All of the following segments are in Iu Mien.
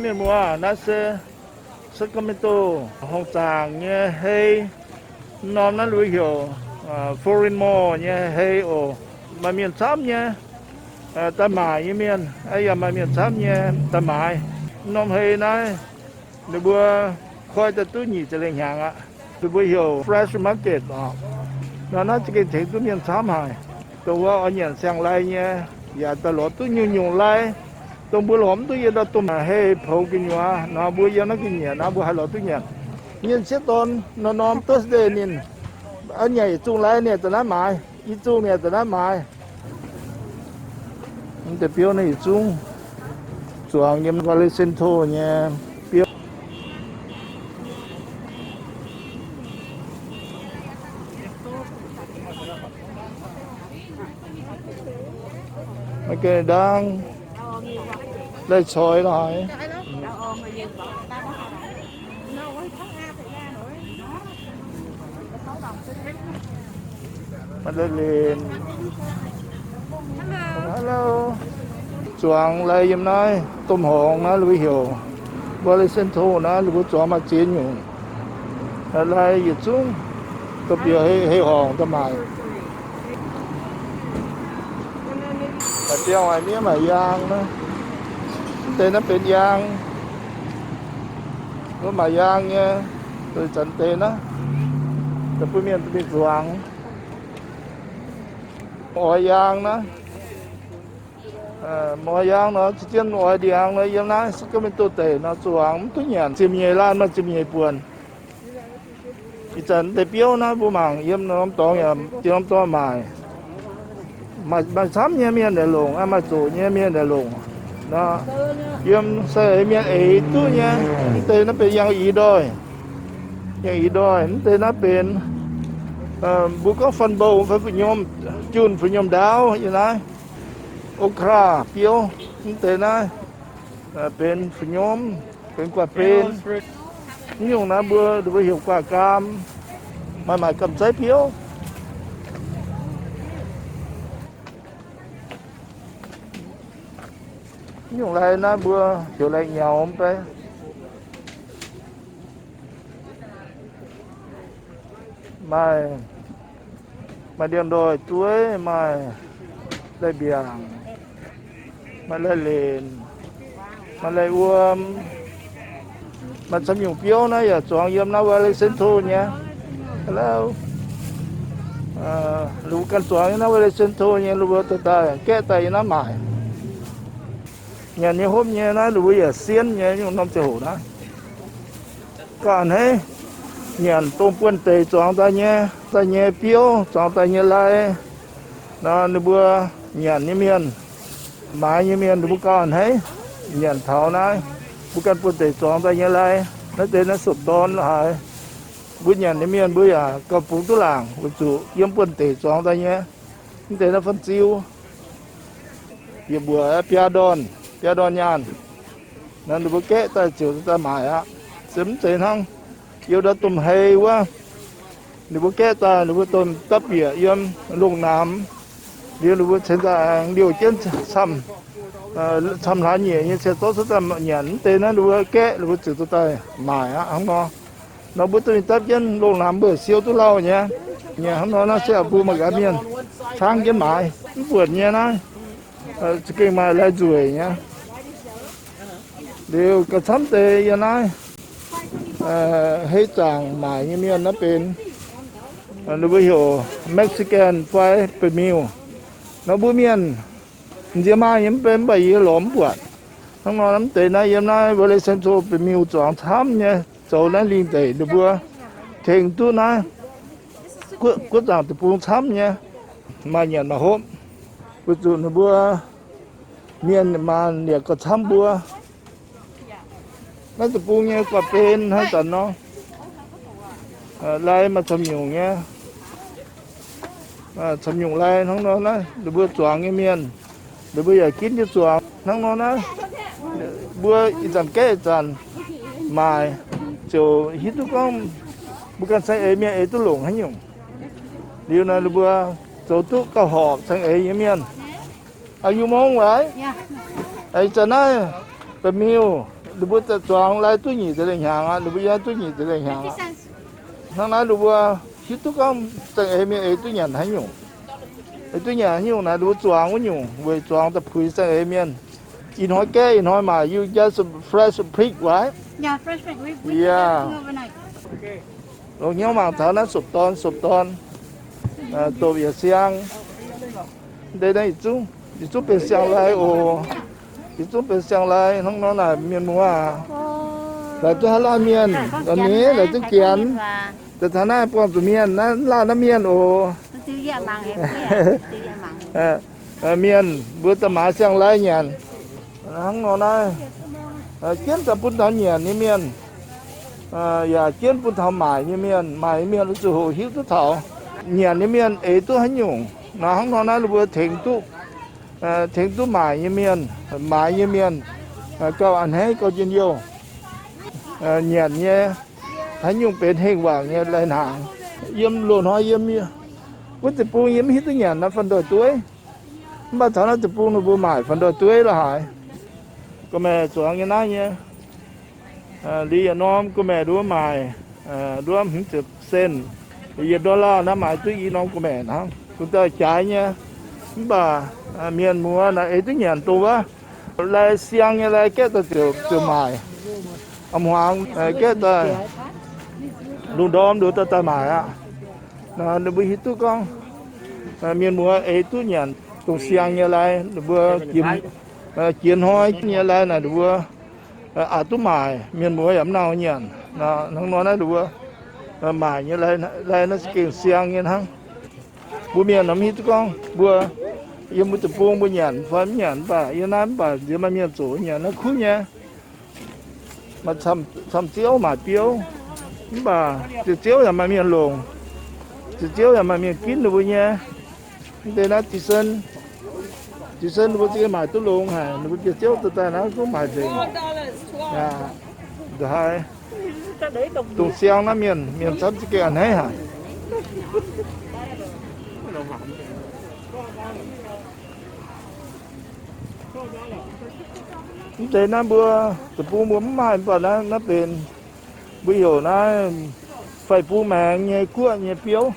Mienh muoz, naaiv se Sacramento horngc zaangc nyei hei. Norm naaiv lui heuc Foreign Mall nyei hei oc. Maaih mienh camv nyei daaih maaic nyei mienh, yaac maaih mienh camv nyei daaih maaiz. Norm hei naaiv ninh mbuo koi daaih duqv nyic ziepc lengh hnyangx aqv. Ninh mbuo heuc Fresh Market oc. Nor naaiv za'gengh tengx duqv mienh camv haic. Dongh wuov oix nyanc siang-lai nyei, yaac daaih lorz duqv nyungc-nyungc lai, dongh mbuo lorz mv duqv yiem ndau domh hei poux gu'nyuoz nor, mbuo yiem naaiv ga'nyiec naaiv mbuo haih lorz duqv nyanc. Mienh sieqv dorn norm-norm Thursday ninh nyanc yietc zungh lai ninh daaih naaiv maaiz, i zungh ninh daaih naaiv maaiz. Mv deix biouv naaiv yietc zungv zuangx yiem Valley Central nyei biouv. Maiv gaengh ndaangc, laih coix lorh haic. Maaih laih lenc. Hello. Zuangx lai yiem naaiv domh horngz naaiv, ninh mbuo heuc Valley Central naaiv, ninh mbuo zuangx maaih ziex nyungc lai yietc zungv, dongh bieqc hei horngc daaih maaic. Maaih biauv haic, miev maaih yaang naaiv. Mv deix naaiv benx yaang. Mbuo maaih yaang nyei, zanc deix naaiv, da'bun mienh mingh zuangx. Oix yaang naaiv, oix yaang nor, za'gengh oix ndiangx nor, yiem naaiv Sacramento deic nor zuangx mv duqv nyanc, ziepc nyeic laanh maaih ziepc nyeic buonc. Ih zanc deix biouv naaiv mbuo mangc yiem norm dorngx yaac diex norm dorngx maaic. Maaih camv nyei mienh yaac longc, maaih zoqc nyei mienh yaac longc. Yiem sai mienh eix duqv nyei. Mv deix naaiv benx yangh ix ndoih, yangh ix ndoih. Mv deix naaiv benx, mbuo gorngv fun bowl fai fu'nyuom, junh fu'nyuom ndaauv yiem naaiv. Okra biouv. Mv deix naaiv benx fu'nyuom, benx guaax ben. Mv nyungc naaiv mbuo, mbuo heuc guaax gaam. Maaih maaic gamh zeiv biouv. Mv nyungc lai naaiv mbuo heuc lai nyaux mv bei. Maaih, maaih ndiangx-ndoih dueiv, maaih lai-mbiaangc, maaih lai-lenc, maaih lai-wuom, maaih camv nyungc biouv naaiv yaac zuangx yiem naaiv Valley Central nyei. Hello. Ninh mbuo ganh zuangx yiem naaiv Valley Central nyei, ninh mbuo daaih gaeqv daaih yiem naaiv maaic. Nyanc nyei hopv nyei naaiv ninh mbuo yaac sienv nyei, nyungc norm ziangh hoc naaiv. Gauh a'hneiv, nyanc dongh buonv-deic zuangx daaih nyei, daaih nyei biouv, zuangx daaih nyei lai. Nor ninh mbuo nyanc nyei mienh, maaiz nyei mienh, ninh mbuo gauh a'hneiv nyanc taux naaiv mbuo ganh buonv-deic zuangx daaih nyei lai. Naaiv deix naaiv sopv-dorn haic. Mbuo nyanc nyei mienh mbuo yaac gauh bungx duqv laangc weic zuqc yiem buonv-deic zuangx daaih nyei. Mv deix naaiv fan-ziu, yie mbuox biaa ndorn, biaa ndorn nyaanh. Nor ninh mbuo gaeqv daaih ziouc daaih maaic aqv. Se mv zeiz hnangv yiem ndau domh hei wuov, ninh mbuo gaeqv daaih, ninh mbuo domh dapv bieqc yiem lungh naamx. Liuz ninh mbuo cingx daaih aengx liouh jienv camv, camv hlaax nyieqc nyei cien zorqv cuotv daaih nyanc. Mv deix naaiv ninh mbuo gaeqv, ninh mbuo ziouc daaih maaic aqv hnangv nor. Nor mbuo duqv mingh dapv jienv lungh naamx mbuo siou duqv lauh nyei. Nyei hnangv nor naaiv se mbuo mangc gaax mienh caangv jienv maaiz mv buonc nyei naaiv. Za'gengh maaih lai-nzueic nyei. Liuz gauh camv deix yiem naaiv hei zaangc maaic nyei mienh naaiv benx, ninh mbuo heuc Mexican fai ba'miuh. Nor mbuo mienh nziex maaih nyei mv benx, mv baac yie lorz mv buatc. Hnangv nor mv deix naaiv yiem naaiv Valley Central ba'miuh zuangx camv nyei, zoux naaiv lingh deic ninh mbuo tengx duqv naaiv guoqv zaangc deic-bung camv nyei, maaih nyanc maaih hopv, weic zuqc ninh mbuo mienh maanh yaac gauh camv mbuo. Naaiv deic-bung nyei guaax ben haaix zanc nor, lai maaih camv nyungc nyei, camv nyungc lai hnangv nor naaiv ninh mbuo zuangx nyei mienh, ninh mbuo yaac ginv jienv zuangx hnangv nor naaiv. Mbuo ih zanc gaeqv ih zanc maaic, ziouc hiuv duqv gorngv mbuo ganh cingx eix mienh eix duqv longc haaix nyungc. Liuz nor ninh mbuo zoux duqv gauh horpc cingx eix nyei mienh. Are you Hmong, right? Ih zanc naaiv ba'miuh, Ninh mbuo zuangx lai duqv nyic deix lengh hnyangx aqv. Ninh mbuo yiem duqv nyic deix lengh hnyangx aqv. Hnangv naaiv ninh mbuo hiuv duqv gorngv za'eix mienh eix duqv nyanc haaix nyungc. Eix duqv nyanc haaix nyungc naaic, ninh mbuo zuangx wuov nyungc weic zuangx da'puix za'eix mienh. Ih hnoi gaeqv, ih hnoi maaic, you just fresh pick, right? Yeah. Longc hnyouv mangc taux naaiv sopc dorn, sopc dorn, dopc yietc siang. Deix naaiv yietc zungv benx siang-lai oc. Yietc zungv benx siang-lai hnangv nor naaic, mienh muoz aac. Laaic duqv haaix laanh mienh, ninh laaic zungv Janx. Daaih taux naaiv buangh zuqc mienh, naaiv laanh naaiv mienh oc. Mienh mbuo daaih maaiz siang-lai nyanc. Hnangv nor naaiv, jienv daaih bun taux nyanc nyei mienh, yaac jienv bun taux maaic nyei mienh. Maaic nyei mienh zuqc hoqc hiuv duqv taux nyanc nyei mienh eix duqv haaix nyungc. Nor hnangv nor naaiv ninh mbuo tengx duqv, tengx duqv maaic nyei mienh, maaiz nyei mienh gauh a'hneiv, gauh njien-youh. Nyanc nyei haaix nyungc benx hengh waangc nyei lai-hnaangx. Yiem loz-hnoi yiem wuov deic-bung yie mv hiuv duqv nyanc naaiv fan ndoih dueiv. Mv baac taux naaiv deic-bung ninh mbuo maaic fan ndoih dueiv la'haaix. Gorqv-maeqc zuangx nyei naaiv nyei. Liuz yietc norm gorqv-maeqc nduov maaic, nduov hmz ziepc cent, yietc dollar naaiv maaiz duqv i norm gorqv-maeqc hnangv. Dongh daaih jaaix nyei. Mv baac mienh muoz naaic eix duqv nyanc dongh wuov lai siang nyei lai gaeqv daaih ziouc maaic. A'hmuangx gaeqv daaih lungh ndorm nduov daaih daaih maaic aqv. Ninh mbuo hiuv duqv gorngv mienh muoz eix duqv nyanc dongh siang nyei lai, ninh mbuo jiex hnoi nyei lai naaic ninh mbuo aqc duqv maaic, mienh muoz yaac mv nangh nyanc. Hnangv nor naaiv ninh mbuo maaic nyei lai naaiv za'gengh siang nyei hnangv. Mbuo mienh nor mv hiuv duqv gorngv mbuo yiem mbuo deic-bung mbuo nyanc fai mv nyanc, mv baac yiem naaiv mv baac nziex maaih mienh zoqc nyanc naaiv kuv nyei. Maaih camv-ziouv maaic biouv, mv baac ziepc ziouv yaac maaih mienh longc, ziepc ziouv yaac maaih mienh ginv ninh mbuo nyei. Mv deix naaiv dic sen, dic sen ninh mbuo za'gengh maaic duqv longx haic. Ninh mbuo ziepc ziouv daaih daaih naaiv duqv maaic nzengc. Aa, haaix dongh siang naaiv mienh, mienh camv za'gengh a'hneiv haic. Mv deix naaiv mbuo deic-bung mbuo mv maaih, mv baac naaiv, naaiv benx mbuo heuc naaiv faix-bung maengx nyei guoqv nyei biouv.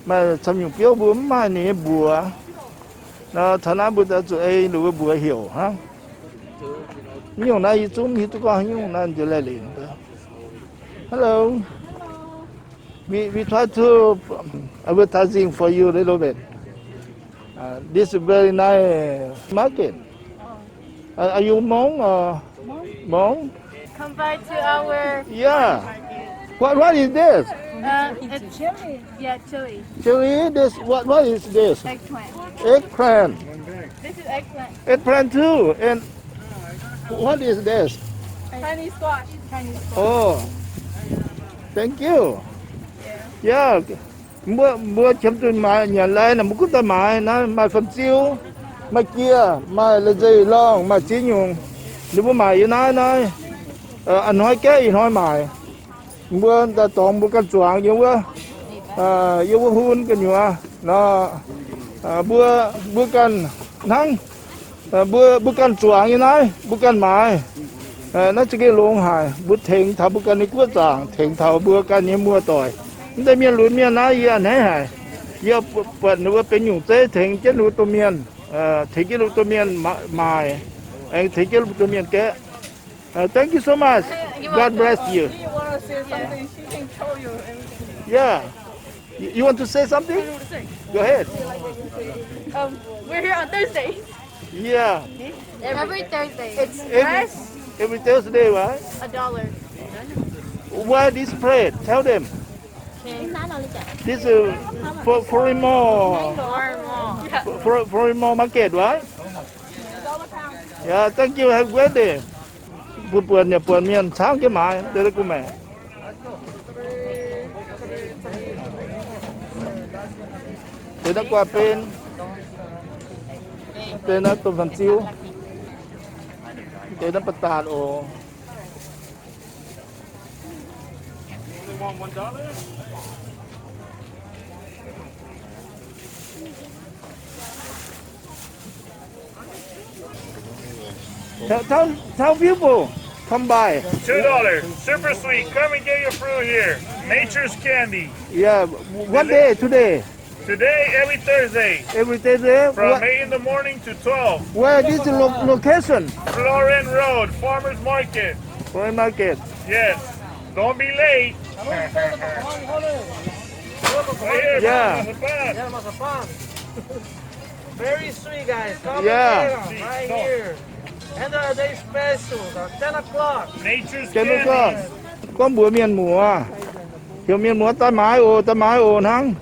Maaih camv nyungc biouv mbuo mv maaih ninh nyei mbuox. Nor taux naaiv mbuo zuqc ei ninh mbuo mbuox heuc hnangv. Mv nyungc naaiv yie zungv mv hiuv duqv gorngv haaix nyungc naaiv njiec laih linc. Hello. We, we try to, um, advertising for you a little bit. Uh, this is very nice market. Uh, are you Hmong or Hmong? Come by to our Yeah. What, what is this? Uh, it's chili. Yeah, chili. Chili, this, what, what is this? Eggplant. Eggplant. This is eggplant. Eggplant too. And what is this? Chinese squash. Chinese squash. Oh, thank you. Yeah. Mbuo, mbuo qiemx duqv maaiz nyanc lai naaic, mbuo gunv daaih maaiz. Naaiv maaih fun-ziu, maaih jiex, maaih la'nzeic lorngh, maaih ziex nyungc. Ninh mbuo maaic yiem naaiv naaiv. A'hnoi gaeqv ih hnoi maaic. Mbuo daaih dorngx mbuo ganh zuangx yiem wuov, yiem wuov hun gu'nyuoz nor. Mbuo, mbuo ganh hnangv, mbuo, mbuo ganh zuangx yiem naaiv, mbuo ganh maaiz. Naaiv za'gengh longx haic. Mbuo tengx taux mbuo ganh nyei guoqv zaangc, tengx taux mbuo ganh nyei muoz-doic. Mv deix mienh lunx mienh naaiv yie a'hneiv haic. Yie buatc ninh mbuo benx nyungc zeiv tengx jienv ninh mbuo domh mienh, tengx jienv ninh mbuo domh mienh maaic, aengx tengx jienv ninh mbuo domh mienh gaeqv. Uh, thank you so much. God bless you. Yeah. You, you want to say something? Go ahead. Um, we're here on Thursday. Yeah. Every Thursday. It's every, every Thursday, right? A dollar. Why this plate? Tell them. This is for, for more. For, for, for more market, right? Yeah, thank you. Have a great day. Buonc buonc yaac buonc mienh camv jienv maaiz deix gorqv-maeqc. Deix naaiv guaax ben, deix naaiv domh fun-ziu, deix naaiv ba'daanh oc. Tell, tell, tell people, Come buy. Two dollars. Super sweet. Come and get your fruit here. Nature's candy. Yeah. What day today? Today, every Thursday. Every Thursday? From eight in the morning to twelve. Where this lo- location? Florin Road, Farmers Market. Farmers Market. Yes. Don't be late. Right here, yeah. Mazapán. Very sweet, guys. Come yeah. Right here. And uh, they special, uh, ten o'clock. Nature's ten o'clock. Candy. Gorngv mbuox mienh muoz, heuc mienh muoz daaih maaiz oc, daaih maaiz oc hnangv.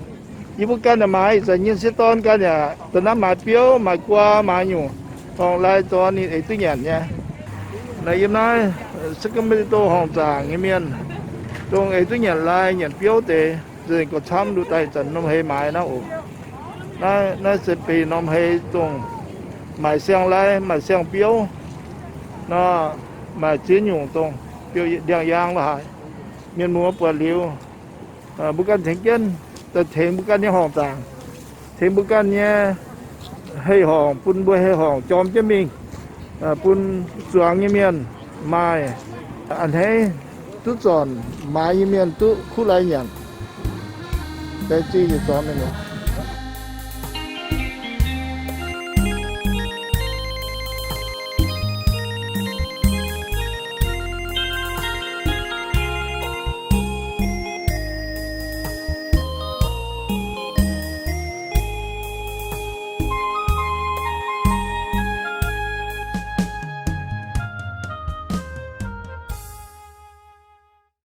Yie mbuo ganh yaac maaiz, ih zanc nyei sieqv dorn ganh yaac daaih naaiv maaiz biouv, maaiz guaa, maaiz nyungc, horngc lai zorn ninh eix duqv nyanc nyei. Naaiv yiem naaiv Sacramento horngc zaangc nyei mienh, dongh eix duqv nyanc lai nyanc biouv deix, nzengc gorqv-camv nduqc daaih zanc norm hei maaiz naaiv oc. Naaiv, naaiv se benx norm hei dongh maaic siang-lai, maaic siang-biouv, nor, maaic ziex nyungc dongh biouv ndiangx-yaang lorqc haic. Mienh muoz buatc liuz, mbuo ganh tengx jienv, daaih tengx mbuo ganh nyei horngc zaangc, tengx mbuo ganh nyei hei-horngc, bun mbuo hei-horngc jorm jienv mingh, bun zuangx nyei mienh maaih a'hneiv duqv zornc, maaiz nyei mienh duqv kuv lai nyanc. Baeng zingh yietc zorngx mienh muoz.